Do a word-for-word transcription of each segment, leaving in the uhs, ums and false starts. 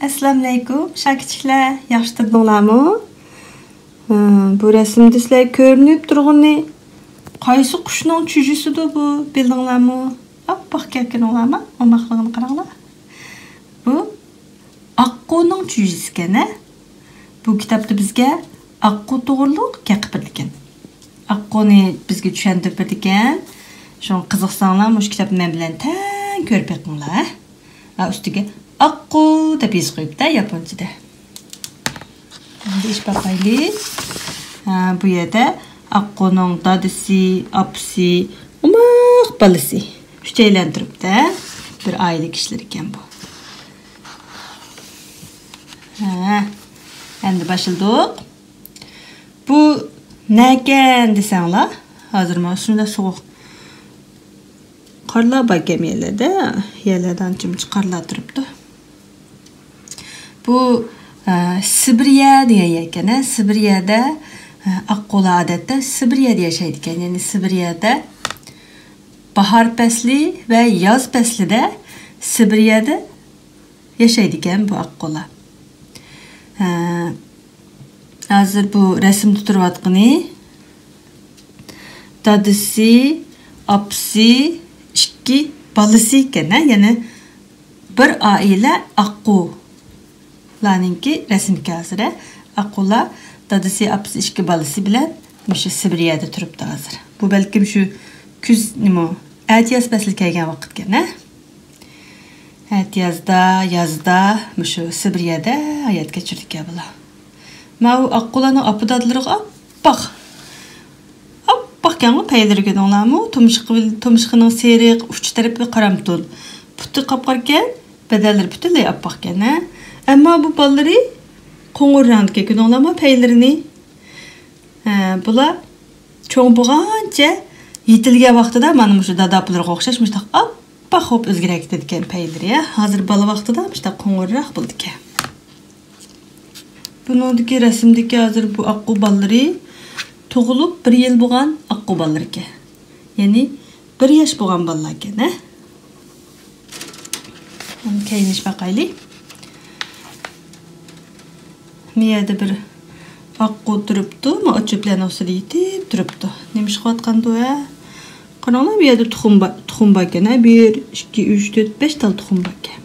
ئەسسالامۇئەلەيكۇم، شاكىچىكلەر، ياخشى تۇردۇڭلارمۇ؟ ھە، بۇ رەسىمدە سىلەرگە كۆرۈنۈپ تۇرغىنى قايسى قۇشنىڭ چۈجىسىدۇ بۇ، بىلدىڭلارمۇ؟ ئاپئاق كەلگىنىڭلارمۇ؟ ئوماقلىقىنى قاراڭلار. بۇ ئاققۇنىڭ چۈجىسىكەن، ھە؟ بۇ كىتابتا بىزگە ئاققۇ توغرۇلۇق گەپ قىلىدىكەن. ئاققۇنى بىزگە چۈشەندۈرۈپ بېرىدىكەن. شۇڭا قىزىقساڭلار، مۇشۇ كىتابنى مەن بىلەن تەڭ كۆرۈپ بېقىڭلار، ھە؟ ھە، ئۈستىگە ئاققۇ دەپ يېزىپ قويۇپتۇ ياپونچىدا. ئەمدى ئېچىپ باقايلى. ھە، بۇ يەردە ئاققۇنىڭ دادىسى، ئاپىسى، ئوماق بالىسى، ئۈچەيلەن تۇرۇپتۇ. بىر ئائىلە كىشىلىرى ئىكەن بۇ. ھە، ئەمدى باشلىدۇق. بۇ نەكەن دېسەڭلار، ھازىر مانا شۇنداق سوغۇق قارلار باركەن يەرلەردە، يەرلەردە ئانچە-مۇنچە قارلار تۇرۇپتۇ. بۇ، ئە، سىبىرىيە دېگەن يەركەن، ھە؟ سىبىرىيەدە، ئە، ئاققۇلار ئادەتتە سىبىرىيەدە ياشايدىكەن. يەنى سىبىرىيەدە باھار پەسلى ۋە ياز پەسلىدە سىبىرىيەدە ياشايدىكەن بۇ ئاققۇلار. ھە، ھازىر بۇ رەسىمدە تۇرۇۋاتقىنى دادىسى، ئاپىسى، ئىككى بالىسى ئىكەن، ھە؟ يەنى بىر ئائىلە ئاققۇلارنىڭكى رەسىمىكەن ھازىر، ھە؟ ئاققۇلار دادىسى، ئاپىسى، ئىككى بالىسى بىلەن مۇشۇ سىبىرىيەدە تۇرۇپتۇ ھازىر. بۇ بەلكىم شۇ كۈز، نېمە، ئەتىياز پەسلى كەلگەن ۋاقىتكەن، ھە؟ ئەتىيازدا، يازدا مۇشۇ سىبىرىيەدە ھايات كەچۈرىدىكەن بۇلار. ماۋۇ ئاققۇلارنىڭ ئاپا-دادىلىرىغا ئاپئاق. ئاپئاقكەنغۇ پەيلىرى، كۆردۈڭلارمۇ؟ تۇمشۇقى بىل-، تۇمشۇقىنىڭ سېرىق، ئۇچ تەرىپى قارامتۇل. پۇتى قاپقارىكەن، بەدەنلىرى پۈتۈنلەي ئاپئاقكەن، ھە؟ ئەمما بۇ بالىلىرى قوڭۇر رەڭدىكەن، كۆردۈڭلارمۇ پەيلىرىنى؟ ھە، بۇلار چوڭ بولغانچە يېتىلگەن ۋاقتىدا مانا مۇشۇ دادا-ئاپىلىرىغا ئوخشاش مۇشۇنداق ئاپئاق بولۇپ ئۆزگىرەپ كېتىدىكەن پەيلىرى، ھە. ھازىر بالا ۋاقتىدا مۇشۇنداق قوڭۇرراق بولىدىكەن. بۇنىڭدىكى رەسىمدىكى ھازىر بۇ ئاققۇ بالىلىرى تۇغۇلۇپ بىر يىل بولغان ئاققۇ بالىلىرىكەن. يەنى بىر ياش بولغان بالىلاركەن، ھە. ئەمدى كەينىشىپ باقايلى. بۇ يەردە بىر ئاققۇ تۇرۇپتۇ، ما ئوت-چۆپلەرنىڭ ئۈستىدە يېتىپ تۇرۇپتۇ. نېمە ئىش قىلىۋاتقاندۇ، ھە؟ قاراڭلار، بۇ يەردە تۇخۇم بار، تۇخۇم باركەن، ھە؟ بىر، ئىككى، ئۈچ، تۆت، بەش تال تۇخۇم باركەن.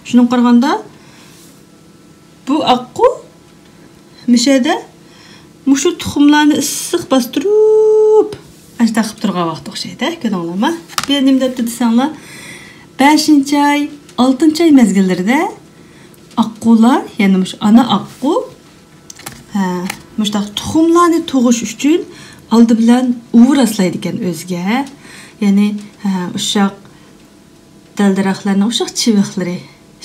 شۇنىڭغا قارىغاندا، بۇ ئاققۇ مۇشۇ يەردە مۇشۇ تۇخۇملارنى ئىسسىق باستۇرۇپ، ئاشۇنداق قىلىپ تۇرغان ۋاقتى ئوخشايدۇ، كۆردۈڭلارمۇ؟ بۇ يەردە نېمە دەپتۇ دېسەڭلار، بەشىنچى ئاي، ئالتىنچى ئاي مەزگىللىرىدە ئاققۇلار، يەنى مۇشۇ ئانا ئاققۇ، ھە، مۇشۇنداق تۇخۇملارنى تۇغۇش ئۈچۈن ئالدى بىلەن ئۇۋا راسلايدىكەن ئۆزىگە. يەنى، ھە، ئۇششاق دەل-دەرەخلەرنىڭ ئۇششاق چىۋىقلىرى،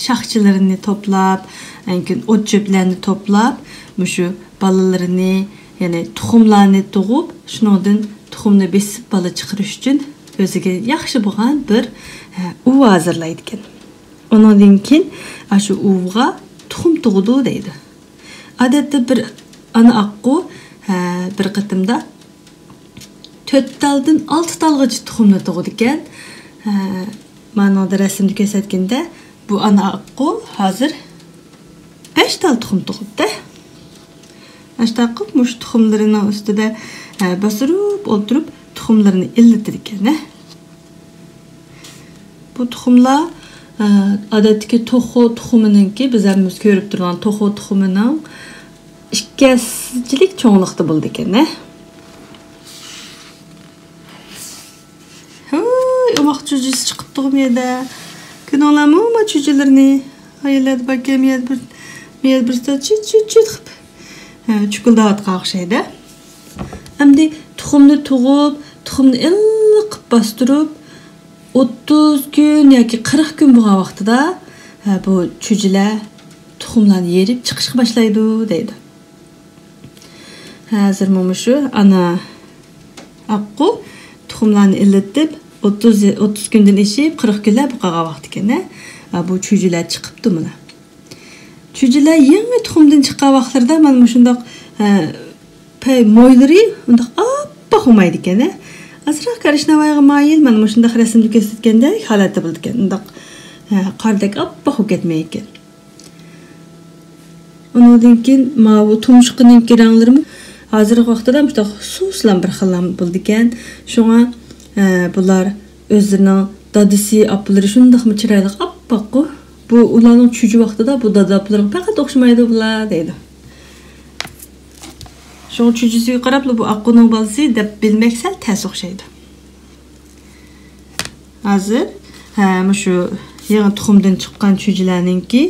شاخچىلىرىنى توپلاپ، ئاندىن كېيىن ئوت-چۆپلەرنى توپلاپ، مۇشۇ بالىلىرىنى، يەنى تۇخۇملارنى تۇغۇپ، شۇنىڭدىن تۇخۇمنى بېسىپ بالا چىقىرىش ئۈچۈن ئۆزىگە ياخشى بولغان بىر، ھە، ئۇۋا ھازىرلايدىكەن. ئۇنىڭدىن كېيىن ئاشۇ ئۇۋىغا تۇخۇم تۇغىدۇ دەيدۇ. ئادەتتە بىر ئانا ئاققۇ، ھە، بىر قېتىمدا تۆت تالدىن ئالتە تالغىچە تۇخۇمنى تۇغىدىكەن. ھە، مانىڭدا رەسىمدە كۆرسەتكىنىدە، بۇ ئانا ئاققۇ ھازىر بەش تال تۇخۇم تۇغۇپتۇ. ئاشۇنداق قىلىپ مۇشۇ تۇخۇملىرىنىڭ ئۈستىدە، ھە، باستۇرۇپ ئولتۇرۇپ تۇخۇملىرىنى ئىللىتىدىكەن، ھە. بۇ تۇخۇملار، ئە، ئادەتتىكى توخۇ تۇخۇمىنىڭكى، بىز ھەممىمىز كۆرۈپ تۇرغان توخۇ تۇخۇمىنىڭ ئىككى ھەسسىچىلىك چوڭلۇقتا بولىدىكەن، ھە. ھوي، ئوماق چۈجىسى چىقىپتۇغۇ بۇ يەردە. كۆردۈڭلارمۇ ما چۈجىلىرىنى؟ ئاياللاردا باركەن، بۇ يەردە بىر، بۇ يەردە بىرسى چىت، چىت، چىت قىلىپ، ھە، چۈكۈلدەۋاتقان ئوخشايدۇ. ئەمدى تۇخۇمنى تۇغۇپ، تۇخۇمنى ئىللىق قىلىپ باستۇرۇپ، ئوتتۇز كۈن ياكى قىرىق كۈن بولغان ۋاقتىدا، ھە، بۇ چۈجىلەر تۇخۇملارنى يېرىپ چىقىشقا باشلايدۇ، دەيدۇ. ھازىر مۇشۇ ئانا ئاققۇ تۇخۇملارنى ئىللىتىپ، ئوتتۇز، ئوتتۇز كۈندىن ئېشىپ، قىرىق كۈنلەر بولۇپ قالغان ۋاقتىكەن، ھە، بۇ چۈجىلەر چىقىپتۇ مانا. چۈجىلەر يېڭى تۇخۇمدىن چىققان ۋاقىتلىرىدا مانا مۇشۇنداق، ھە، پەي مويلىرى ئۇنداق ئاپئاق بولمايدىكەن، ھە. ئازراق كارىشناۋايغا مايىل، مانا مۇشۇنداق رەسىمدە كۆرسەتكەندەك ھالەتتە بولىدىكەن. ئۇنداق، ھە، قاردەك ئاپئاق بولۇپ كەتمەيدىكەن. ئۇنىڭدىن كېيىن ماۋۇ تۇمشۇقىنىڭكى رەڭلىرىمۇ ھازىرقى ۋاقىتتا مۇشۇنداق سۇسلام بىر خىللام بولىدىكەن. شۇڭا، ئە، بۇلار ئۆزلىرىنىڭ دادىسى، ئاپىلىرى شۇنداقمۇ چىرايلىق ئاپئاققۇ. بۇ ئۇلارنىڭ چۈجە ۋاقتىدا بۇ دادا ئاپىلىرىغا پەقەت ئوخشىمايدۇ بۇلار دەيدۇ. شۇڭا چۈجىسىگە قاراپلا بۇ ئاققۇنىڭ بالىسى دەپ بىلمەك سەل تەس ئوخشايدۇ. ھازىر، ھە، مۇشۇ يېڭى تۇخۇمدىن چىققان چۈجىلەرنىڭكى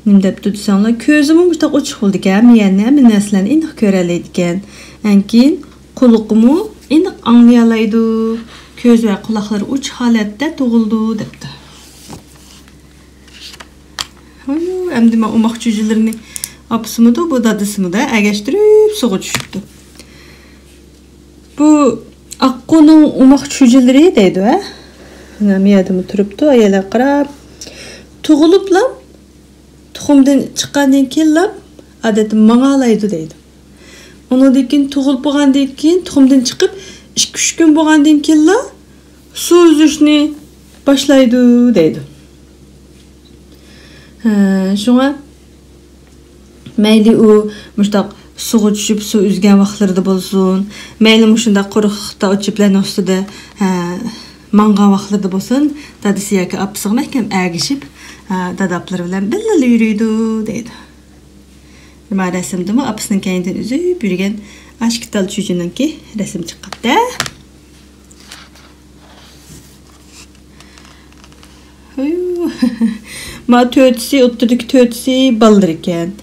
نېمە دەپتۇ دېسەڭلار، كۆزىمۇ مۇشتاق ئوچۇق بولىدىكەن، ھەممە يەرنى، ھەممە نەرسىلەرنى ئېنىق كۆرەلەيدىكەن. ئەنكىيىن قۇلىقىمۇ ئېنىق ئاڭلىيالايدۇ. كۆز ۋە قۇلاقلىرى ئوچۇق ھالەتتە تۇغۇلىدۇ دەپتۇ. ھويۇ، ئەمدى مانا ئوماق چۈجىلىرىنى ئاپىسىمىدۇ، بۇ دادىسىمىدۇ، ئەگەشتۈرۈپ سۇغا چۈشۈپتۇ. بۇ ئاققۇنىڭ ئوماق چۈجىلىرى دەيدۇ، ھە؟ مانا بۇ يەردىمۇ تۇرۇپتۇ، ئاياللار قاراپ. تۇغۇلۇپلا، تۇخۇمدىن چىققاندىن كېيىنلا، ئادەتتە ماڭالايدۇ دەيدۇ. ئۇنىڭدىن كېيىن تۇغۇلۇپ بولغاندىن كېيىن، تۇخۇمدىن چىقىپ ئىككى، ئۈچ كۈن بولغاندىن كېيىنلا سۇ ئۈزۈشنى باشلايدۇ دەيدۇ. ھە، شۇڭا مەيلى ئۇ مۇشتاق سۇغا چۈشۈپ سۇ ئۈزگەن ۋاقىتلىرىدا بولسۇن، مەيلى مۇشۇنداق قۇرۇقلۇقتا ئوت-چۆپلەرنىڭ ئۈستىدە، ھە، ماڭغان ۋاقىتلىرىدا بولسۇن، دادىسى ياكى ئاپىسىغا مەھكەم ئەگىشىپ، ھە، دادا ئاپىلىرى بىلەن بىللىلا يۈرىدۇ دەيدۇ. مانا رەسىمدىمۇ ئاپىسىنىڭ كەينىدىن ئۈزۈپ يۈرگەن ئاشۇ ئىككى تال چۈجىنىڭكى رەسىمى چىققانتى. ھۇيۇ. مانا تۆتىسى، ئوتتۇرىدىكى تۆتىسى بالىلىرى ئىكەن.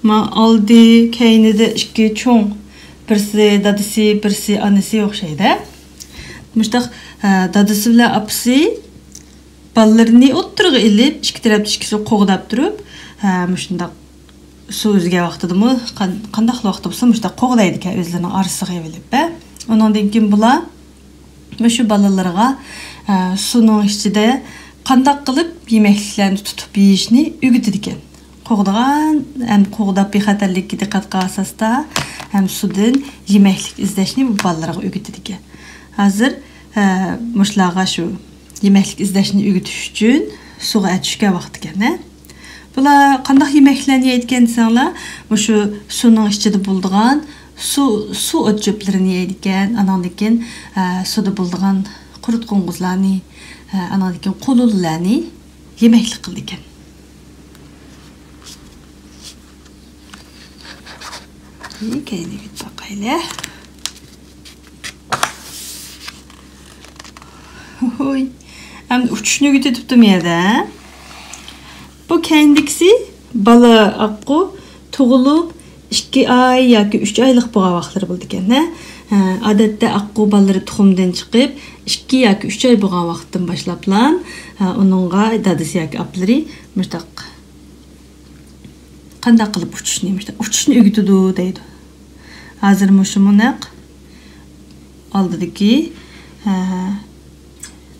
مانا ئالدى، كەينىدە ئىككى چوڭ. بىرسى دادىسى، بىرسى ئانىسى ئوخشايدۇ. مۇشتاق، ھە، دادىسى بىلەن ئاپىسى بالىلىرىنى ئوتتۇرىغا ئېلىپ، ئىككى تەرەپتە ئىككىسى قوغداپ تۇرۇپ، ھە، مۇشۇنداق سۇ ئۈزگەن ۋاقتىدىمۇ، قان-، قانداقلا ۋاقىتتا بولسا مۇشۇنداق قوغدايدىكەن ئۆزلىرىنىڭ ئارىسىغا ئېلىپ. ئۇنىڭدىن كېيىن بۇلار مۇشۇ بالىلىرىغا، ئە، سۇنىڭ ئىچىدە قانداق قىلىپ يېمەكلىكلەرنى تۇتۇپ يېيىشنى ئۆگىتىدىكەن. قوغدىغان ھەم قوغداپ بىخەتەرلىككە دىققەت قىلغان ئاساستا ھەم سۇدىن يېمەكلىك ئىزدەشنى بۇ بالىلىرىغا ئۆگىتىدىكەن. ھازىر، ئە، مۇشۇلارغا شۇ يېمەكلىك ئىزدەشنى ئۆگىتىش ئۈچۈن سۇغا ئەتۈشكەن ۋاقىت ئىكەن، ھە؟ بۇلار قانداق يېمەكلىكلەرنى يەيدىكەن دېسەڭلار، مۇشۇ سۇنىڭ ئىچىدە بولىدىغان سۇ، سۇ ئوت-چۆپلىرىنى يەيدىكەن، ئاناندىن كېيىن، ئە، سۇدا بولىدىغان قۇرت قوڭغۇزلارنى، ئە، ئاناندىن كېيىن قۇلۇلىلارنى يېمەكلىك قىلىدىكەن. كەينىگە ئۆتۈپ باقايلى. ھوي. ئەمدى ئۇچۇشنى ئۆگىتىۋېتىپتۇ مۇ يەردە؟ بۇ كەينىدىكىسى بالا ئاققۇ تۇغۇلۇپ ئىككى ئاي ياكى ئۈچ ئايلىق بولغان ۋاقىتلىرى بولىدىكەن، ھە؟ ھە، ئادەتتە ئاققۇ بالىلىرى تۇخۇمدىن چىقىپ ئىككى ياكى ئۈچ ئاي بولغان ۋاقىتتىن باشلاپلا، ھە، ئۇنىڭغا دادىسى ياكى ئاپىلىرى مۇشتاق قانداق قىلىپ ئۇچۇشنى، مۇشۇنداق ئۇچۇشنى ئۆگىتىدۇ دەيدۇ. ھازىر مۇشۇمۇ نەق ئالدىدىكى، ھە،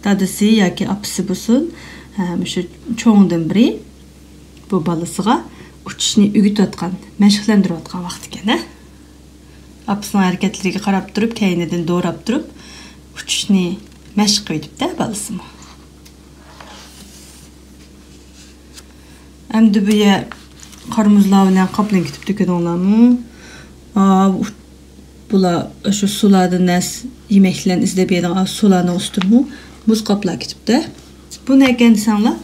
دادىسى ياكى ئاپىسى بولسۇن، ھە، مۇشۇ چوڭدىن بىرى بۇ بالىسىغا ئۇچۇشنى ئۆگىتىۋاتقان، مەشىقلەندۈرۈۋاتقان ۋاقتى ئىكەن، ھە. ئاپىسىنىڭ ھەرىكەتلىرىگە قاراپ تۇرۇپ، كەينىدىن دوراپ تۇرۇپ ئۇچۇشنى مەشىق قىلىۋېتىپتۇ بالىسىمۇ. ئەمدى بۇ يەر قار مۇزلار بىلەن قاپلىنىپ كېتىپتۇ، كۆردۈڭلارمۇ؟ ئا، بۇ-، بۇلار شۇ سۇلاردىن نەرسە يېمەكلىكلەرنى ئىزدەپ يەيدىغان سۇلارنىڭ ئۈستىمۇ مۇز قاپلاپ كېتىپتۇ. بۇ نەكەن دېسەڭلار،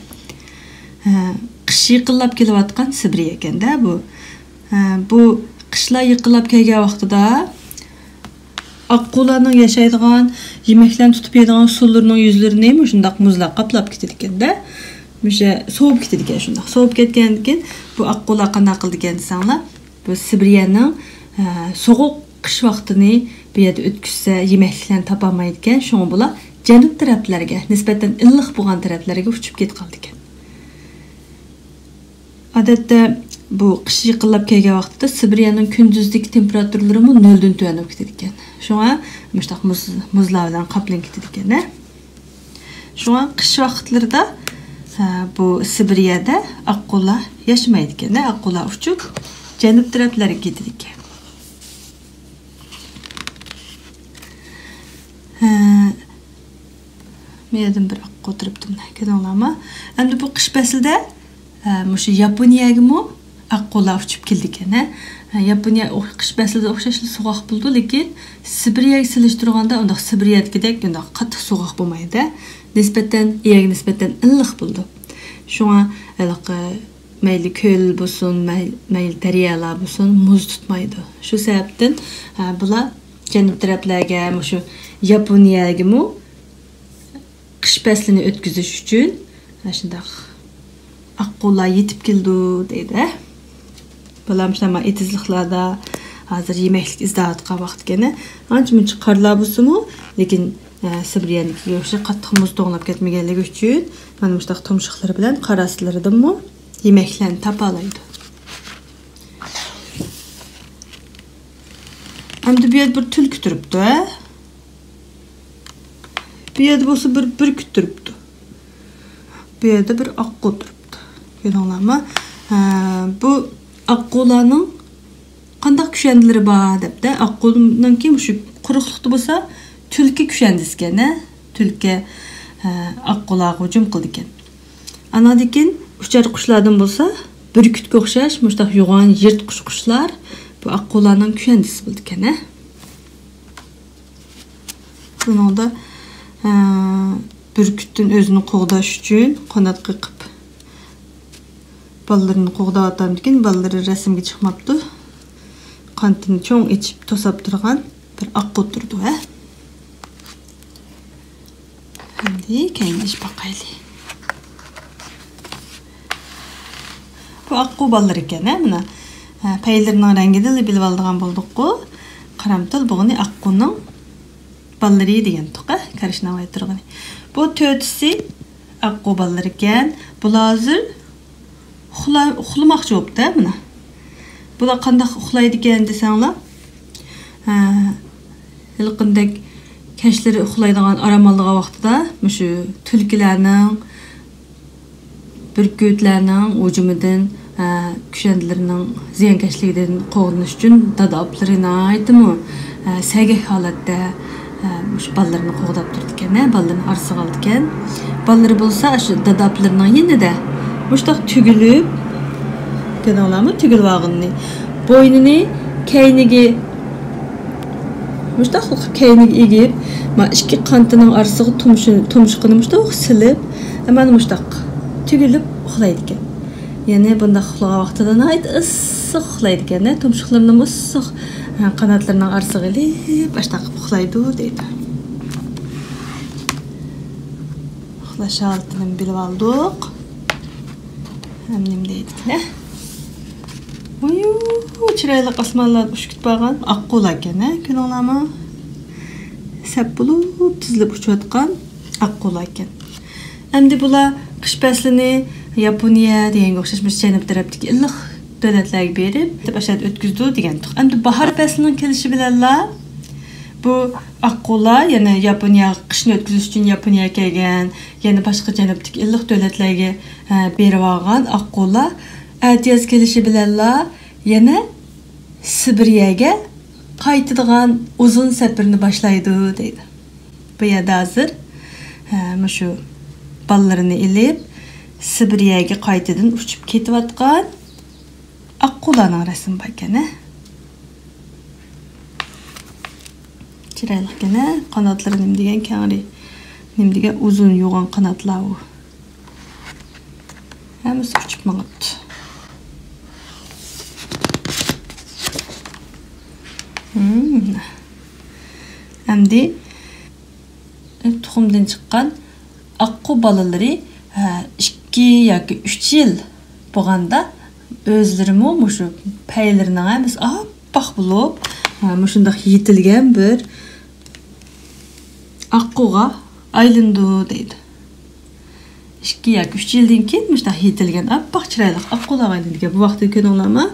ھە، قىش يېقىنلاپ كېلىۋاتقان سىبىرىيە ئىكەن-دە بۇ. ھە، بۇ قىشلار يېقىنلاپ كەلگەن ۋاقتىدا ئاققۇلارنىڭ ياشايدىغان، يېمەكلەرنى تۇتۇپ يەيدىغان سۇلىرىنىڭ يۈزلىرىنى مۇشۇنداق مۇزلار قاپلاپ كېتىدىكەن-دە. مۇشۇ سوۋۇپ كېتىدىكەن شۇنداق. سوۋۇپ كەتكەندىن كېيىن بۇ ئاققۇلار قانداق قىلىدىكەن دېسەڭلار، بۇ سىبىرىيەنىڭ، ئە، سوغۇق قىش ۋاقتىنى بۇ يەردە ئۆتكۈزسە، يېمەكلىكلەرنى تاپالمايدىكەن. شۇڭا بۇلار جەنۇب تەرەپلەرگە، نىسبەتەن ئىللىق بولغان تەرەپلەرگە ئۇچۇپ كېتىپ قالىدىكەن. ئادەتتە بۇ قىش يېقىنلاپ كەلگەن ۋاقتىدا سىبىرىيەنىڭ كۈندۈزدىكى تېمپېراتۇرىلىرىمۇ نۆلدىن تۆۋەن بولۇپ كېتىدىكەن. شۇڭا مۇشۇنداق مۇز، مۇزلار بىلەن قاپلىنىپ كېتىدىكەن. شۇڭا قىش ۋاقىتلىرىدا، ھە، بۇ سىبىرىيەدە ئاققۇلار ياشىمايدىكەن، ئاققۇلار ئۇچۇپ جەنۇب تەرەپلەرگە كېتىدىكەن. ھە، مەيەردىن بىر ئاققۇ تۇرۇپتۇ، مانا، كۆردۈڭلارمۇ؟ ئەمدى بۇ قىش پەسلىدە، ھە، مۇشۇ ياپونىيەگىمۇ ئاققۇلار ئۇچۇپ كېلىدىكەن، ھە. ياپونىيە ئوخ-، قىش پەسلىدە ئوخشاشلا سوغۇق بولىدۇ، لېكىن سىبىرىيەگە سېلىشتۇرغاندا ئۇنداق سىبىرىيەدىكىدەك ئۇنداق قاتتىق سوغۇق بولمايدۇ. نىسبەتەن، يەرگە نىسبەتەن ئىللىق بولىدۇ. شۇڭا ھېلىقى مەيلى كۆل بولسۇن، مەي-، مەيلى دەريالار بولسۇن، مۇز تۇتمايدۇ. شۇ سەۋەبتىن، ھە، بۇلار جەنۇب تەرەپلەرگە، مۇشۇ ياپونىيەگىمۇ قىش پەسلىنى ئۆتكۈزۈش ئۈچۈن ئاشۇنداق ئاققۇلار يېتىپ كېلىدۇ دەيدۇ. بۇلار مۇشۇنداق ئېتىزلىقلاردا ھازىر يېمەكلىك ئىزدەۋاتقان ۋاقىت ئىكەن. ئانچە مۇنچە قارلار بولسىمۇ، لېكىن، ئە، سىبىرىيەنىڭكىگە ئوخشاش قاتتىق مۇز توڭلاپ كەتمىگەنلىكى ئۈچۈن، مانا مۇشۇنداق تۇمشۇقلىرى بىلەن قار ئاستلىرىدىنمۇ يېمەكلەرنى تاپالايدۇ. ئەمدى بۇ يەردە بىر تۈلكە تۇرۇپتۇ، ھە؟ بۇ يەردە بولسا بىر بۈركۈت تۇرۇپتۇ. بۇ يەردە بىر ئاققۇ تۇرۇپتۇ. كۆردۈڭلارمۇ؟ ھە، بۇ ئاققۇلارنىڭ قانداق كۈشەندىلىرى بار دەپتە. ئاققۇنىڭكى مۇشۇ قۇرۇقلۇقتا بولسا تۈلكە كۈشەندىسىكەن، ھە؟ تۈلكە، ھە، ئاققۇلارغا ھۇجۇم قىلىدىكەن. ئاناندىن كېيىن ئۇچار قۇشلاردىن بولسا بۈركۈتكە ئوخشاش مۇشۇنداق يوغان يىرتقۇچ قۇشلار بۇ ئاققۇلارنىڭ كۈشەندىسى بولىدىكەن، ھە؟ بۇنىڭدا، ئە، بۈركۈتتىن ئۆزىنى قوغداش ئۈچۈن قانات قېقىپ، بالىلىرىنى قوغداۋاتامدىكىن، بالىلىرى رەسىمگە چىقماپتۇ. قانىتىنى چوڭ ئېچىپ توساپ تۇرغان بىر ئاققۇ تۇرىدۇ، ھە. ئەمدى كەينىگە ئېچىپ باقايلى. بۇ ئاققۇ بالىلىرى ئىكەن، ھە، مانا. ھە، پەيلىرىنىڭ رەڭگىدىنلا بىلىۋالىدىغان بولدۇققۇ. قارامتۇل بۇغىنى ئاققۇنىڭ بالىلىرى دېگەنتۇق، ھە، كارىشناۋاي تۇرغىنى. بۇ تۆتىسى ئاققۇ بالىلىرى ئىكەن. بۇلار ھازىر ئۇخلا-، ئۇخلىماقچى بوپتۇ، ھە، مانا. بۇلار قانداق ئۇخلايدىكەن دېسەڭلار، ھە، ھېلىقىندەك كەچلىرى ئۇخلايدىغان، ئارام ئالىدىغان ۋاقتىدا مۇشۇ تۈلكىلەرنىڭ، بۈركۈتلەرنىڭ ھۇجۇمىدىن، ئە، كۈشەندىلىرىنىڭ زىيانكەشلىكىدىن قوغدىنىش ئۈچۈن دادا-ئاپىلىرى ناھايىتىمۇ، ئە، سەگەك ھالەتتە، ئە، مۇشۇ بالىلىرىنى قوغداپ تۇرىدىكەن، ئە، بالىلىرىنى ئارىسىغا ئالىدىكەن. بالىلىرى بولسا ئاشۇ دادا-ئاپىلىرىنىڭ يېنىدا مۇشۇنداق تۈگۈلۈپ، كۆردۈڭلارمۇ؟ تۈگۈلۈۋالغىنىنى. بوينىنى كەينىگە، مۇشۇنداق كەينىگە ئېگىپ، ما ئىككى قانىتىنىڭ ئارىسىغا تۇمشۇ-، تۇمشۇقىنى مۇشۇنداق سېلىپ، مانا مۇشۇنداق تۈگۈلۈپ ئۇخلايدىكەن. يەنى بۇنداق ئۇخلىغان ۋاقتىدا ناھايىتى ئىسسىق ئۇخلايدىكەن، تۇمشۇقلىرىنىمۇ ئىسسىق، ھە، قاناتلىرىنىڭ ئارىسىغا ئېلىپ، ئاشۇنداق قىلىپ ئۇخلايدۇ دەيدۇ. ئۇخلاش ھالىتىنىمۇ بىلىۋالدۇق. ھەم نېمە دەيدىكىنە؟ ۋۇيۇ، چىرايلىق ئاسمانلاردا ئۇچۇپ كېتىپ بارغان ئاققۇلار ئىكەن، ھە، كۆرۈڭلارمۇ؟ سەپ بولۇپ تىزىلىپ ئۇچۇۋاتقان ئاققۇلار ئىكەن. ئەمدى بۇلار قىش پەسلىنى ياپونىيە دېگەنگە ئوخشاش مۇشۇ جەنۇب تەرەپتىكى ئىللىق دۆلەتلەرگە بېرىپ، ئاشۇ يەردە ئۆتكۈزىدۇ دېگەنتۇق. ئەمدى باھار پەسلىنىڭ كېلىشى بىلەنلا بۇ ئاققۇلار يەنە ياپونىيەگە قىشنى ئۆتكۈزۈش ئۈچۈن ياپونىيەگە كەلگەن، يەنە باشقا جەنۇبتىكى ئىللىق دۆلەتلەرگە، ھە، بېرىۋالغان ئاققۇلار ئەتىياز كېلىشى بىلەنلا يەنە سىبىرىيەگە قايتىدىغان ئۇزۇن سەپىرىنى باشلايدۇ دەيدۇ. بۇ يەردە ھازىر، ھە، مۇشۇ بالىلىرىنى ئېلىپ سىبىرىيەگە قايتىدىن ئۇچۇپ كېتىۋاتقان ئاققۇلارنىڭ رەسىمى بار ئىكەن، ھە. چىرايلىق ئىكەن، ھە. قاناتلىرى نېمە دېگەن كەڭرى، نېمە دېگەن ئۇزۇن يوغان قاناتلار ئۇ. ھەممىسى ئۇچۇپ ماڭىپتۇ. ھىم. ئەمدى تۇخۇمدىن چىققان ئاققۇ بالىلىرى، ھە، ئىككى ياكى ئۈچ يىل بولغاندا ئۆزلىرىمۇ مۇشۇ پەيلىرىنىڭ ھەممىسى ئاپئاق بولۇپ، ھە، مۇشۇنداق يېتىلگەن بىر ئاققۇغا ئايلىنىدۇ دەيدۇ. ئىككى ياكى ئۈچ يىلدىن كېيىن مۇشۇنداق يېتىلگەن ئاپئاق چىرايلىق ئاققۇلارغا ئايلىنىدىكەن. بۇ ۋاقىتتا كۆرۈڭلارما،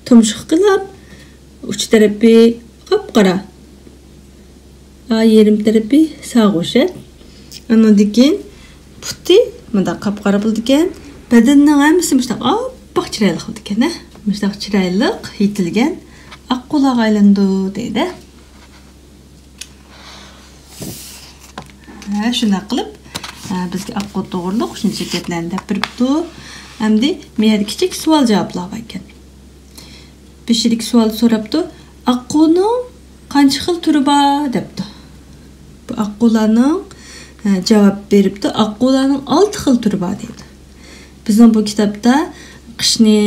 تۇمشۇقىلا ئۇچ تەرىپى قاپقارا. ئا، يېرىم تەرىپى ساغۇشەت. ئانىڭدىن كېيىن پۇتى مۇنداق قاپقارا بولىدىكەن. بەدىنىنىڭ ھەممىسى مۇشۇنداق ئاپئاق چىرايلىق بولىدىكەن، ھە؟ مۇشۇنداق چىرايلىق، يېتىلگەن ئاققۇلارغا ئايلىنىدۇ دەيدۇ. ھە، شۇنداق قىلىپ، ھە، بىزگە ئاققۇ توغرىلىق شۇنچە گەپلەرنى دەپ بېرىپتۇ. ئەمدى مۇ يەردە كىچىك سوئال جاۋابلار بار ئىكەن. بېشىدىكى سوئال سوراپتۇ، ئاققۇنىڭ قانچە خىل تۈرى بار دەپتۇ. بۇ ئاققۇلارنىڭ، ھە، جاۋاب بېرىپتۇ، ئاققۇلارنىڭ ئالتە خىل تۈرى بار دەيدۇ. بىزنىڭ بۇ كىتابتا قىشنى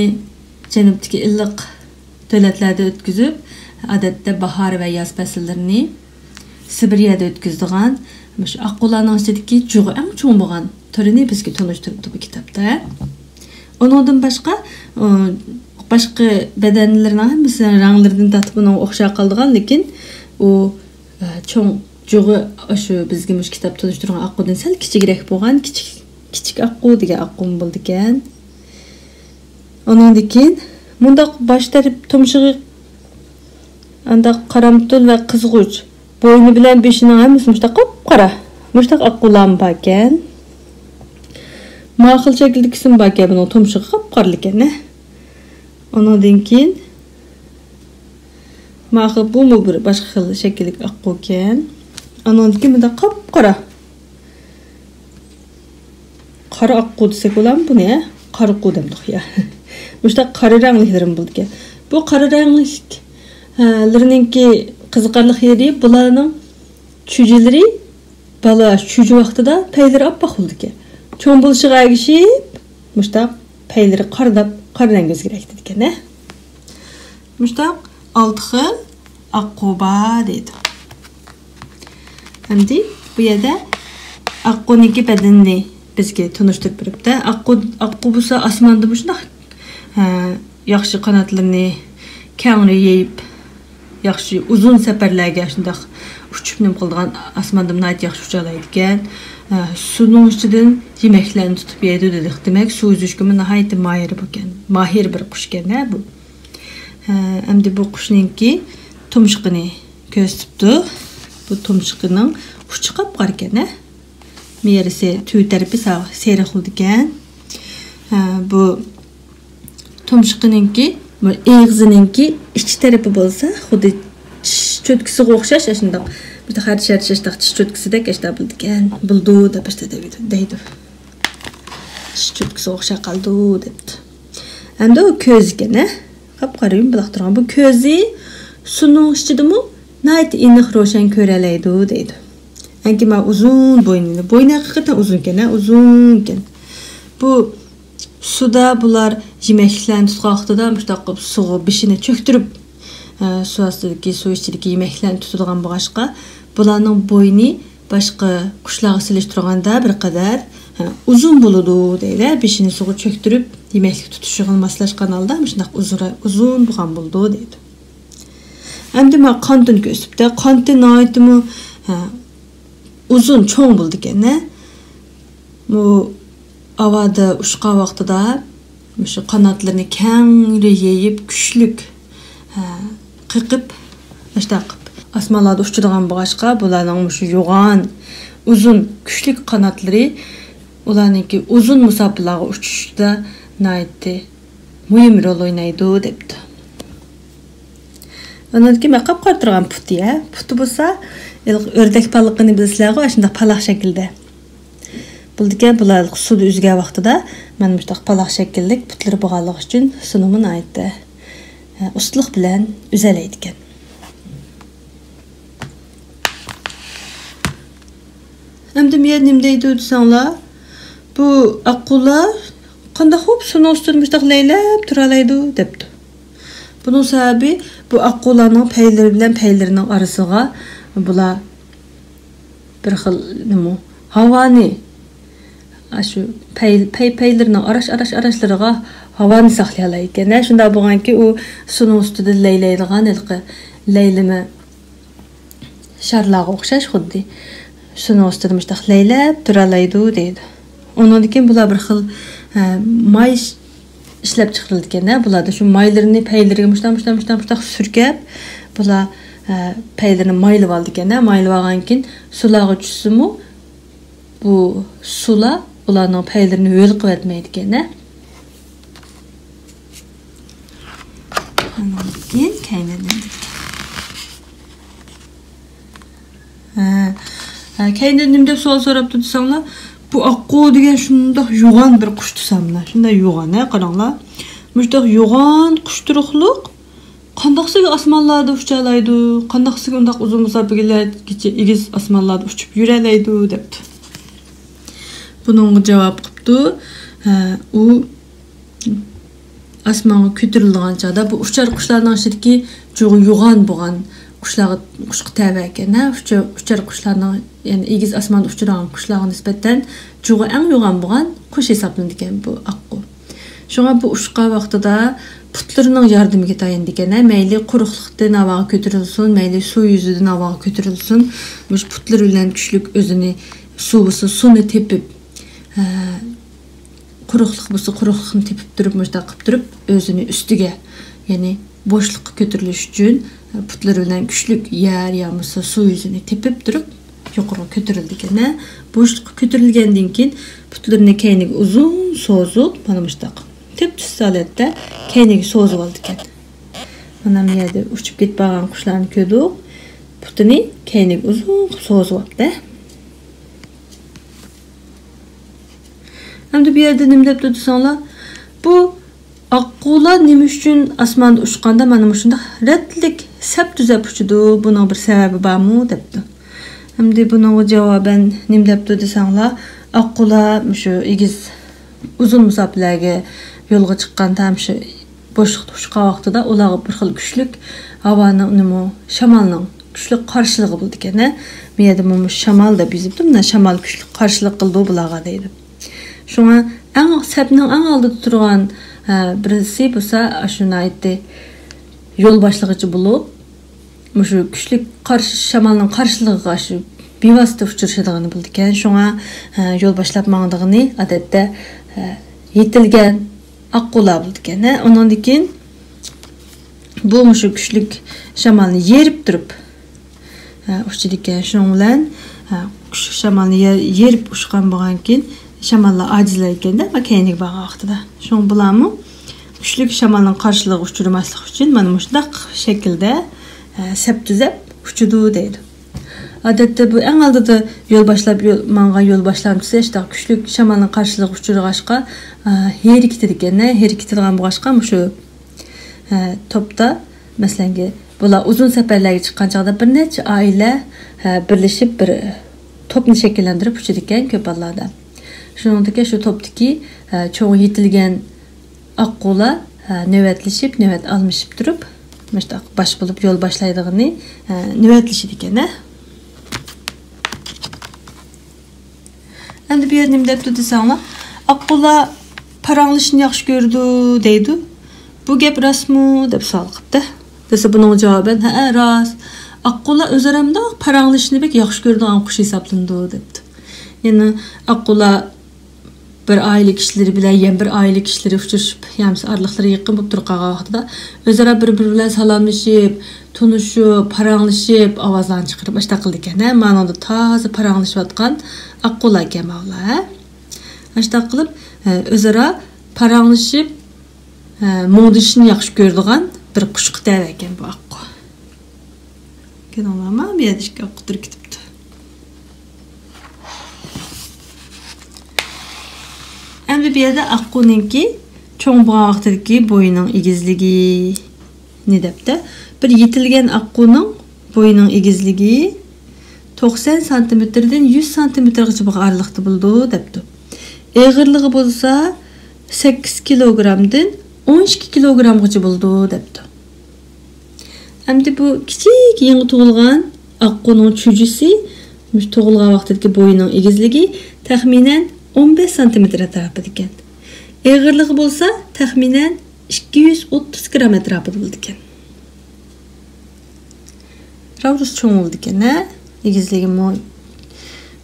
جەنۇبتىكى ئىللىق دۆلەتلەردە ئۆتكۈزۈپ، ئادەتتە باھار ۋە ياز پەسىللىرىنى سىبىرىيەدە ئۆتكۈزىدىغان مۇشۇ ئاققۇلارنىڭ ئىچىدىكى جۇغى ئەڭ چوڭ بولغان تۈرىنى بىزگە تونۇشتۇرۇپتۇ بۇ كىتابتا. ئۇنىڭدىن باشقا، ئۇ، باشقا بەدەنلىرىنىڭ ھەممىسىنىڭ رەڭلىرىدىن تارتىپ ئۇنىڭغا ئوخشاپ قالىدىغان، لېكىن ئۇ، ئە، چوڭ جۇغى، ئاشۇ بىزگە مۇشۇ كىتاب تونۇشتۇرغان ئاققۇدىن سەل كىچىكرەك بولغان، كىچىك، كىچىك ئاققۇ دېگەن ئاققۇمۇ بولىدىكەن. ئۇنىڭدىن كېيىن مۇنداق باش تەرەپ تۇمشۇقى ئانداق قارامتۇل ۋە قىزغۇچ، بوينى بىلەن بېشىنىڭ ھەممىسى مۇشتاق قاپقارا. مۇشتاق ئاققۇلارمۇ باركەن. ما خىل شەكىلدىكىسىمۇ باركەن، بۇنىڭ تۇمشۇقى قاپقارىلىكەن، ھە. ئۇنىڭدىن كېيىن ما خىل، بۇمۇ بىر باشقا خىل شەكىللىك ئاققۇكەن. ئۇنىڭدىن كېيىن مۇنداق قاپقارا. قارا ئاققۇ دېسەك بولامدۇ بۇنى، ھە؟ قارىقۇ دەمدۇق، يا. مۇشۇنداق قارا رەڭلىكلىرىمۇ بولىدىكەن. بۇ قارا رەڭلىك، ھە، لىرىنىڭكى قىزىقارلىق يېرى، بۇلارنىڭ چۈجىلىرى بالا چۈجە ۋاقتىدا پەيلىرى ئاپئاق بولىدىكەن. چوڭ بولۇشىغا ئەگىشىپ، مۇشۇنداق پەيلىرى قارىداپ، قارا رەڭگە ئۆزگىرەتتىكەن، ھە. مۇشۇنداق ئالتە خىل ئاققۇ بار دەيدۇ. ئەمدى بۇ يەردە ئاققۇنىڭكى بەدىنىنى بىزگە تونۇشتۇرۇپ بېرىپتۇ. ئاققۇ، ئاققۇ بولسا ئاسماندا مۇشۇنداق، ھە، ياخشى قاناتلىرىنى كەڭرى يېيىپ، ياخشى ئۇزۇن سەپەرلەرگە شۇنداق ئۇچۇپ نېمە قىلىدىغان، ئاسماندا ناھايىتى ياخشى ئۇچالايدىكەن. ھە، سۇنىڭ ئىچىدىن يېمەكلەرنى تۇتۇپ يەيدۇ دېدۇق. دېمەك، سۇ ئۈزۈشكىمۇ ناھايىتى ماھىر بولغان، ماھىر بىر قۇشكەن، ھە، بۇ. ھە، ئەمدى بۇ قۇشنىڭكى تۇمشۇقىنى كۆرسىتىپتۇ. بۇ تۇمشۇقىنىڭ ئۇچى قاپقارىكەن، ھە. مېرىسى تۈۋى تەرىپى سا-، سېرىق بولىدىكەن. ھە، بۇ تۇمشۇقىنىڭكى، بۇ ئېغىزىنىڭكى ئىچ تەرىپى بولسا خۇددى چىش چوتكىسىغا ئوخشاش، ئاشۇنداق بىر خەرچەر چىش چوتكىسىدەك ئاشۇنداق بولىدىكەن، بولىدۇ دەپ ئاشۇنداق دەيدۇ. چىش چوتكىسىغا ئوخشاپ قالىدۇ دەپتۇ. ئەمدى ئۇ كۆزى ئىكەن، ھە؟ قاپقارا يۇمبىلاق تۇرغان بۇ كۆزى سۇنىڭ ئىچىدىمۇ ناھايىتى ئېنىق روشەن كۆرەلەيدۇ دەيدۇ. ئەنكى مانا ئۇزۇن بوينىنى، بوينى ھەقىقەتەن ئۇزۇنكەن، ھە، ئۇزۇنكەن. بۇ سۇدا بۇلار يېمەكلىكلەرنى تۇتقان ۋاقتىدا مۇشۇنداق قىلىپ سۇغا بېشىنى چۆكتۈرۈپ، ئە، سۇ ئاستىدىكى، سۇ ئىچىدىكى يېمەكلىكلەرنى تۇتىدىغان بولغاچقا، بۇلارنىڭ بوينى باشقا قۇشلارغا سېلىشتۇرغاندا بىر قەدەر، ھە، ئۇزۇن بولىدۇ دەيدۇ. بېشىنى سۇغا چۆكتۈرۈپ، يېمەكلىك تۇتۇشىغا ماسلاشقان ھالدا مۇشۇنداق ئۇزۇن، ئۇزۇن بولغان بولىدۇ دەيدۇ. ئەمدى مانا قانىتىنى كۆرسىتىپتۇ. قانىتى ناھايىتىمۇ، ھە، ئۇزۇن، چوڭ بولىدىكەن، ھە. بۇ ھاۋادا ئۇچقان ۋاقتىدا مۇشۇ قاناتلىرىنى كەڭرى يېيىپ، كۈچلۈك، ھە، قېقىپ، مۇشۇنداق قىلىپ ئاسمانلاردا ئۇچىدىغان بولغاچقا، بۇلارنىڭ مۇشۇ يوغان، ئۇزۇن، كۈچلۈك قاناتلىرى ئۇلارنىڭكى ئۇزۇن مۇساپىلارغا ئۇچۇشتا ناھايىتى مۇھىم رول ئوينايدۇ دەپتۇ. ئۇنىڭدىن كېيىن مانا قاپقارا تۇرغان پۇتى، ھە، پۇتى بولسا ھېلىقى ئۆردەك پالىقىنى بىلىسىلەرغۇ، ئاشۇنداق پالاق شەكىلدە بولىدىكەن. بۇلار سۇدا ئۈزگەن ۋاقتىدا مانا مۇشۇنداق پالاق شەكىللىك پۇتلىرى بولغانلىقى ئۈچۈن سۇنىمۇ ناھايىتى، ھە، ئۇستىلىق بىلەن ئۈزەلەيدىكەن. ئەمدى بۇ يەردە نېمە دەيدۇ دېسەڭلار، بۇ ئاققۇلار قانداق بولۇپ سۇنىڭ ئۈستىدە مۇشۇنداق لەيلەپ تۇرالايدۇ دەپتۇ. بۇنىڭ سەۋەبى بۇ ئاققۇلارنىڭ پەيلىرى بىلەن پەيلىرىنىڭ ئارىسىغا بۇلار بىر خىل نېمە، ھاۋانى، ئاشۇ پەي-، پەي-، پەيلىرىنىڭ ئاراش، ئاراش، ئاراشلىرىغا ھاۋانى ساقلىيالايدىكەن. شۇنداق بولغانكى، ئۇ سۇنىڭ ئۈستىدە لەيلەيدىغان ھېلىقى لەيلىمە شارلارغا ئوخشاش خۇددى. سۇنىڭ ئۈستىدە مۇشۇنداق لەيلەپ تۇرالايدۇ دەيدۇ. ئۇنىڭدىن كېيىن بۇلار بىر خىل، ھە، ماي ئىش-، ئىشلەپ چىقىرىلىدىكەن-دە. بۇلاردا شۇ مايلىرىنى پەيلىرىگە مۇشۇنداق، مۇشۇنداق، مۇشۇنداق سۈركەپ، بۇلار، ھە، پەيلىرىنى مايلىۋالىدىكەن-دە. مايلىۋالغاندىن كېيىن سۇلارغا چۈشسىمۇ، بۇ سۇلار ئۇلارنىڭ پەيلىرىنى ھۆل قىلىۋەتمەيدىكەن-دە. ئاندىن كېيىن كەينىدىن ھە. ھە، كەينىدىن نېمە دەپ سوئال سوراپتۇ دېسەڭلار، بۇ ئاققۇ دېگەن شۇنداق يوغان بىر قۇش دېسەملا، شۇنداق يوغان، ھە، قاراڭلار. مۇشۇنداق يوغان قۇش تۇرۇقلۇق، قانداقسىگە ئاسمانلاردا ئۇچالايدۇ، قانداقسىگە ئۇنداق ئۇزۇن مۇساپىگىچە ئېگىز ئاسمانلاردا ئۇچۇپ يۈرەلەيدۇ دەپتۇ. بۇنىڭغا جاۋاب قىپتۇ، ھە، ئۇ ئاسمانغا كۆتۈرۈلىدىغان چاغدا بۇ ئۇچار قۇشلارنىڭ ئىچىدىكى جۇغى يوغان بولغان قۇشلارغا، قۇشقا تەۋە ئىكەن، ھە، ئۇچار، ئۇچار قۇشلارنىڭ، يەنى ئېگىز ئاسماندا ئۇچىدىغان قۇشلارغا نىسبەتەن جۇغى ئەڭ يوغان بولغان قۇش ھېسابلىنىدىكەن بۇ ئاققۇ. شۇڭا بۇ ئۇچقان ۋاقتىدا پۇتلىرىنىڭ ياردىمىگە تايىنىدىكەن، ھە، مەيلى قۇرۇقلۇقتىن ھاۋاغا كۆتۈرۈلسۇن، مەيلى سۇ يۈزىدىن ھاۋاغا كۆتۈرۈلسۇن، مۇشۇ پۇتلىرى بىلەن كۈچلۈك ئۆزىنى، سۇ بولسا سۇنى تېپىپ، ھە، قۇرۇقلۇق بولسا قۇرۇقلۇقنى تېپىپ تۇرۇپ، مۇشۇنداق قىلىپ تۇرۇپ ئۆزىنى ئۈستىگە، يەنى بوشلۇققا كۆتۈرۈلۈش ئۈچۈن، ھە، پۇتلىرى بىلەن كۈچلۈك يەر يا بولمىسا سۇ يۈزىنى تېپىپ تۇرۇپ، يۇقىرىغا كۆتۈرۈلىدىكەن. بوشلۇققا كۆتۈرۈلگەندىن كېيىن پۇتلىرىنى كەينىگە ئۇزۇن سوزۇپ، مانا مۇشۇنداق تۈپ تۈز ھالەتتە كەينىگە سوزۇۋالىدىكەن. مانا بۇ يەردە ئۇچۇپ كېتىپ بارغان قۇشلارنى كۆردۇق. پۇتىنى كەينىگە ئۇزۇن قىلىپ سوزۇۋاپتۇ. ئەمدى بۇ يەردە نېمە دەپتۇ دېسەڭلار، بۇ ئاققۇلار نېمە ئۈچۈن ئاسماندا ئۇچقاندا مانا مۇشۇنداق رەتلىك سەپ تۈزەپ ئۇچىدۇ؟ بۇنىڭ بىر سەۋەبى بارمۇ؟ دەپتۇ. ئەمدى بۇنىڭغا جاۋابەن نېمە دەپتۇ دېسەڭلار، ئاققۇلار مۇشۇ ئېگىز، ئۇزۇن مۇساپىلەرگە يولغا چىققاندا، مۇشۇ بوشلۇقتا ئۇچقان ۋاقتىدا ئۇلارغا بىر خىل كۈچلۈك ھاۋانىڭ، نېمە، شامالنىڭ كۈچلۈك قارشىلىقى بولىدىكەن، ھە؟ بۇ يەردە مۇشۇ شامال دەپ يېزىپتۇ، مانا شامال كۈچلۈك قارشىلىق قىلىدۇ بۇلارغا دەيدۇ. شۇڭا ئەڭ، سەپنىڭ ئەڭ ئالدىدا تۇرغان، ھە، بىرسى بولسا ئاشۇ ناھايىتى يول باشلىغۇچى بولۇپ، مۇشۇ كۈچلۈك قارشى، شامالنىڭ قارشىلىقىغا شۇ بىۋاسىتە ئۇچرىشىدىغىنى بولىدىكەن. شۇڭا، ھە، يول باشلاپ ماڭىدىغىنى ئادەتتە، ھە، يېتىلگەن ئاققۇلار بولىدىكەن. ھە، ئۇنىڭدىن كېيىن بۇ مۇشۇ كۈچلۈك شامالنى يېرىپ تۇرۇپ، ھە، ئۇچىدىكەن. شۇنىڭ بىلەن، ھە، كۈچلۈك شامالنى يە-، يېرىپ ئۇچقان بولغاندىكىن شاماللار ئاجىزلايدىكەندە، ما كەينىگە بارغان ۋاقتىدا. شۇڭا بۇلارمۇ كۈچلۈك شامالنىڭ قارشىلىقىغا ئۇچرىماسلىق ئۈچۈن مانا مۇشۇنداق شەكىلدە، ھە، سەپ تۈزەپ ئۇچىدۇ دەيدۇ. ئادەتتە بۇ ئەڭ ئالدىدا يول باشلاپ يول، ماڭغان يول باشلامچىسى شۇنداق كۈچلۈك شامالنىڭ قارشىلىقىغا ئۇچرىغاچقا، ھە، ھېرىكىتىدىكەن، ھە، ھېرىكىتىدىغان بولغاچقا مۇشۇ، ھە، توپتا، مەسىلەنكى، بۇلار ئۇزۇن سەپەرلەرگە چىققان چاغدا بىر نەچچە ئائىلە، ھە، بىرلىشىپ بىر توپنى شەكىللەندۈرۈپ ئۇچىدىكەن كۆپ ھاللاردا. شۇنىڭدىكى شۇ توپتىكى، ھە، چوڭ يېتىلگەن ئاققۇلار، ھە، نۆۋەتلىشىپ، نۆۋەت ئالمىشىپ تۇرۇپ، مۇشۇنداق باش بولۇپ يول باشلايدىغىنى، ھە، نۆۋەتلىشىدىكەن، ھە. ئەمدى بۇ يەردە نېمە دەپتۇ دېسەڭلار، ئاققۇلار پاراڭلىشىشنى ياخشى كۆرىدۇ دەيدۇ. بۇ گەپ راستمۇ دەپ سوئال قىپتۇ. دېسە بۇنىڭغا جاۋابەن، ھەئە، راست. ئاققۇلار ئۆزئارا مۇنداق پاراڭلىشىشنى بەك ياخشى كۆرىدىغان قۇش ھېسابلىنىدۇ دەپتۇ. يەنى ئاققۇلار بىر ئائىلە كىشىلىرى بىلەن يەنە بىر ئائىلە كىشىلىرى ئۇچرىشىپ، يا بولمىسا ئارىلىقلىرى يېقىن بولۇپ تۇرۇپ قالغان ۋاقتىدا ئۆزئارا بىر-بىرى بىلەن سالاملىشىپ، تونۇشۇپ، پاراڭلىشىپ، ئاۋازلارنى چىقىرىپ ئاشۇنداق قىلىدىكەن. ھە، مانىڭدا تازا پاراڭلىشىۋاتقان ئاققۇلار ئىكەن ماۋۇلار، ھە. ئاشۇنداق قىلىپ، ھە، ئۆزئارا پاراڭلىشىپ، ھە، مۇڭدىشىشنى ياخشى كۆرىدىغان بىر قۇشقا تەۋە ئىكەن بۇ ئاققۇ. كۆردۈڭلارمۇ؟ بۇ يەردە ئىككى ئاققۇ تۇرۇپ كېتىپتۇ. ئەمدى بۇ يەردە ئاققۇنىڭكى چوڭ بولغان ۋاقتىدىكى بويىنىڭ ئېگىزلىكىنى دەپتۇ. بىر يېتىلگەن ئاققۇنىڭ بويىنىڭ ئېگىزلىكى توقسان سانتىمېتىردىن يۈز سانتىمېتىرغىچە بولغان ئارىلىقتا بولىدۇ دەپتۇ. ئېغىرلىقى بولسا سەككىز كىلوگرامدىن ئون ئىككى كىلوگرامغىچە بولىدۇ دەپتۇ. ئەمدى بۇ كىچىك يېڭى تۇغۇلغان ئاققۇنىڭ چۈجىسى، مۇشۇ تۇغۇلغان ۋاقتىدىكى بويىنىڭ ئېگىزلىكى تەخمىنەن ئون بەش سانتىمېتىر ئەتراپىدا ئىكەن. ئېغىرلىقى بولسا تەخمىنەن ئىككى يۈز ئوتتۇز گرام ئەتراپىدا بولىدىكەن. راۋرۇس چوڭ بولىدىكەن، ھە؟ ئېگىزلىكىمۇ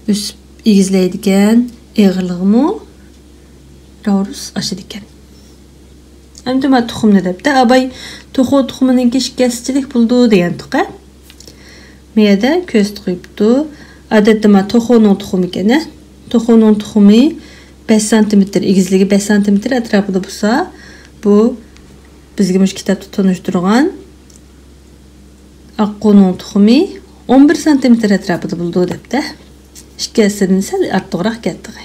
ئۆسۈپ ئېگىزلەيدىكەن، ئېغىرلىقىمۇ راۋرۇس ئاشىدىكەن. ئەمدى ما تۇخۇمنى دەپتە، ئاباي توخۇ تۇخۇمىنىڭكى ئىككى ھەسسىچىلىك بولىدۇ دېگەن تۇقى. مۇ يەردە كۆرسىتىپ قويۇپتۇ. ئادەتتە ما توخۇنىڭ تۇخۇمى ئىكەن، ھە؟ توخۇنىڭ تۇخۇمى بەش سانتىمېتىر، ئېگىزلىكى بەش سانتىمېتىر ئەتراپىدا بولسا، بۇ بىزگە مۇشۇ كىتابتا تونۇشتۇرغان ئاققۇنىڭ تۇخۇمى ئون بىر سانتىمېتىر ئەتراپىدا بولىدۇ دەپتە. ئىككى ھەسسىدىن سەل ئارتۇقراق كەتتىغۇ.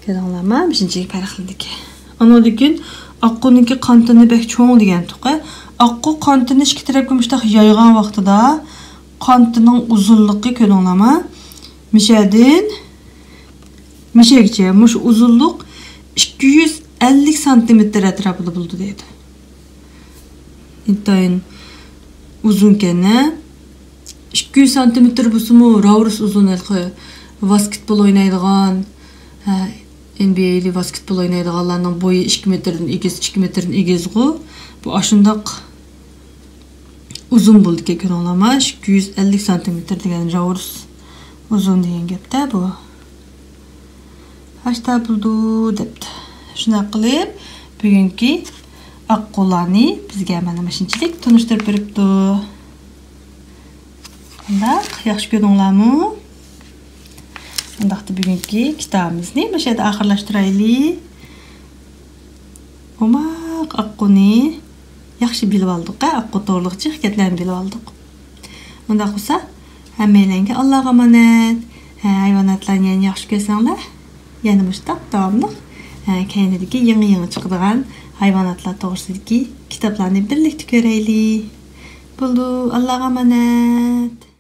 كۆردۈڭلارمۇ؟ بىرىنچىگە پەرقلىدىكى. ئانىڭدىن كېيىن ئاققۇنىڭكى قانتىنى بەك چوڭ دېگەنتۇق. ئاققۇ قانتىنى ئىككى تەرەپكە مۇشتاق يايغان ۋاقتىدا قانتىنىڭ ئۇزۇنلۇقى كۆرۈڭلارما. مىشەدىن مىشەگىچە مۇشۇ ئۇزۇنلۇق ئىككى يۈز ئەللىك سانتىمېتىر ئەتراپىدا بولىدۇ دەيدۇ. ئىنتايىن ئۇزۇنكەن ھە. ئىككى يۈز سانتىمېتىر بولسىمۇ راۋرۇس ئۇزۇن ھېلىقى ۋاسكېتبول ئوينايدىغان، ھە، ئېن بى ئەي لىك ۋاسكېتبول ئوينايدىغانلارنىڭ بويى ئىككى مېتىردىن ئېگىز، ئىككى مېتىردىن ئېگىزغۇ. بۇ ئاشۇنداق ئۇزۇن بولىدىكەن، كۆرۈڭلارما، ئىككى يۈز ئەللىك سانتىمېتىر دېگەن راۋرۇس ئۇزۇن دېگەن گەپتە بۇ. ئاشتا بولىدۇ دەپتۇ. شۇنداق قىلىپ بۈگۈنكى ئاققۇلارنى بىزگە مانا مۇشۇنچىلىك تونۇشتۇرۇپ بېرىپتۇ. قانداق؟ ياخشى كۆردۈڭلارمۇ؟ ئۇنداقتا بۈگۈنكى كىتابىمىزنى مۇشۇ يەردە ئاخىرلاشتۇرايلى. ئوماق ئاققۇنى ياخشى بىلىۋالدۇق ھە، ئاققۇ توغرىلىق جىق گەپلەرنى بىلىۋالدۇق. ئۇنداق بولسا، ھەممەيلەنگە ئاللاغا ئامانەت. ھە، ھايۋاناتلارنى يەنە ياخشى كۆرسەڭلار، يەنە مۇشۇنداق داۋاملىق، ھە، كەينىدىكى يېڭى-يېڭى چىقىدىغان ھايۋاناتلار توغرىسىدىكى كىتابلارنى بىرلىكتە كۆرەيلى. بولدى، ئاللاغا ئامانەت.